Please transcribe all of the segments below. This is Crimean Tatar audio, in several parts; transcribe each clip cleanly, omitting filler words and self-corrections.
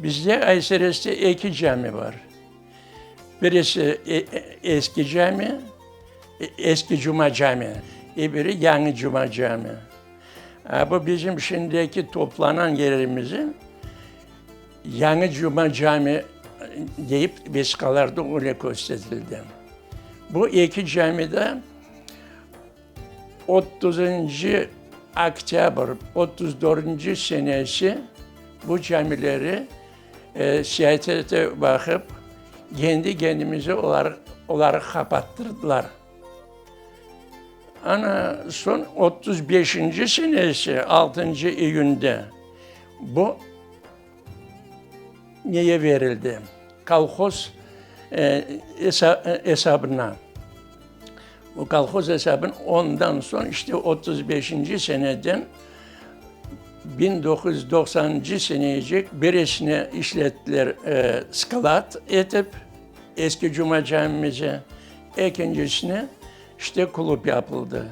Bizde Ayserezde eki cami bar. Birisi eski cami, eski Cuma cami, ebiri yañı Cuma cami. Bu bizim şimdiki toplanan yerimizi Yañı Cuma cami deyip vesiqalarda öyle köstetildi. Bu eki cami de otuzıncı oktâbr 34-nci senesi bu camileri siyasete baqıp, kendi kendimize olar oları qapattırdılar. Ana soñ 35-nci senesi altıncı iyünde bu neye verildi? Kolhoz esabına. Bu kolhoz esabın ondan soñ işte 35-nci seneden 1990-ncı seneyecek birisini işlettiler sklad etip, eski Cuma camimizi, ekincisini işte klub yapıldı.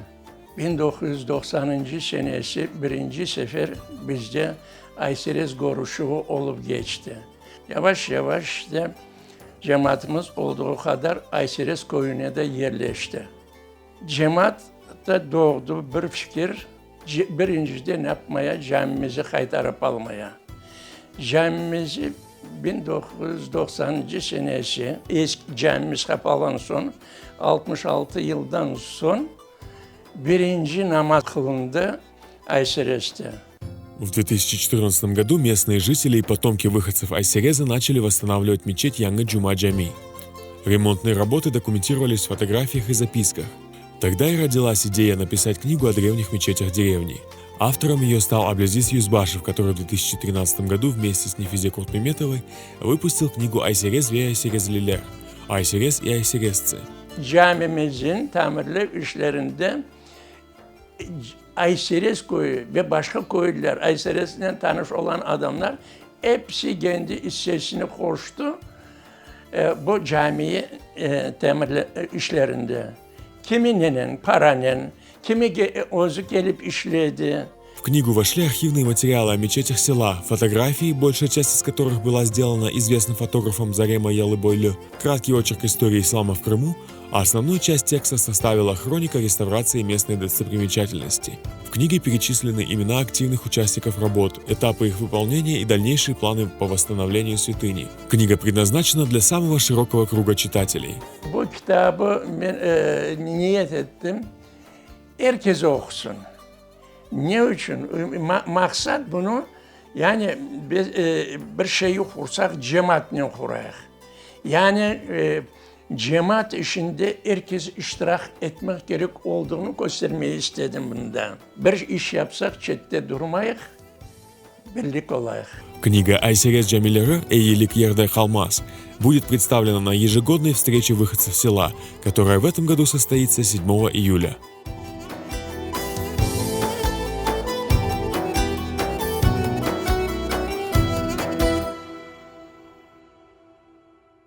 1990-ncı senesi birinci sefer bizde Ayserez körüşüvi olıp keçti. Yavaş-yavaş işte cemaatımız olduğu qadar Ayserez köyüne de yerleşti. Cemaatta doğdu bir fikir, birinciden yapmaya, camimizi qaytarıp almaya. Camimizi 1990-ncı senesi eski camimiz qapalğan soñ, 66 yıldan soñ birinci namaz qılındı Ayserezde. В 2014 году местные жители и потомки выходцев Айсереза начали восстанавливать мечеть Яңы Джума Джами. Ремонтные работы документировались в фотографиях и записках. Тогда и родилась идея написать книгу о древних мечетях деревни. Автором ее стал Аблязиз Юзбашев, который в 2013 году вместе с Нефизе Куртмеметовой выпустил книгу «Айсерез ve Ayserezliler» «Айсерез и айсерезцы». Camimizin tamirlev işlerinde Ayserez köyü ve başqa köylüler, Aysereznen tanış olan adamlar episi kendi issesini qoştı bu camiyi tamirlev işlerinde. Kimi nenen, paranen, kimi özü kelip işledi. В книгу вошли архивные материалы о мечетях села, фотографии, большая часть из которых была сделана известным фотографом Зарема Ялыбойлю, краткий очерк истории ислама в Крыму, а основную часть текста составила хроника реставрации местной достопримечательности. В книге перечислены имена активных участников работ, этапы их выполнения и дальнейшие планы по восстановлению святыни. Книга предназначена для самого широкого круга читателей. Bu kitabı men niyet ettim, er kes oqusın. Ne içün? Maqsat bunı, yani biz bir şeyi qursaq, cemaatnen qurayıq. Yani cemaat işinde er kes iştirak etmek kerek olduğını köstermege istedim bunda. Bir iş yapsaq, çette durmayıq, birlik olayıq. Книга «Айсерез camileri. Eyilik yerde qalmaz» будет представлена на ежегодной встрече выходцев села, которая в этом году состоится 7 июля.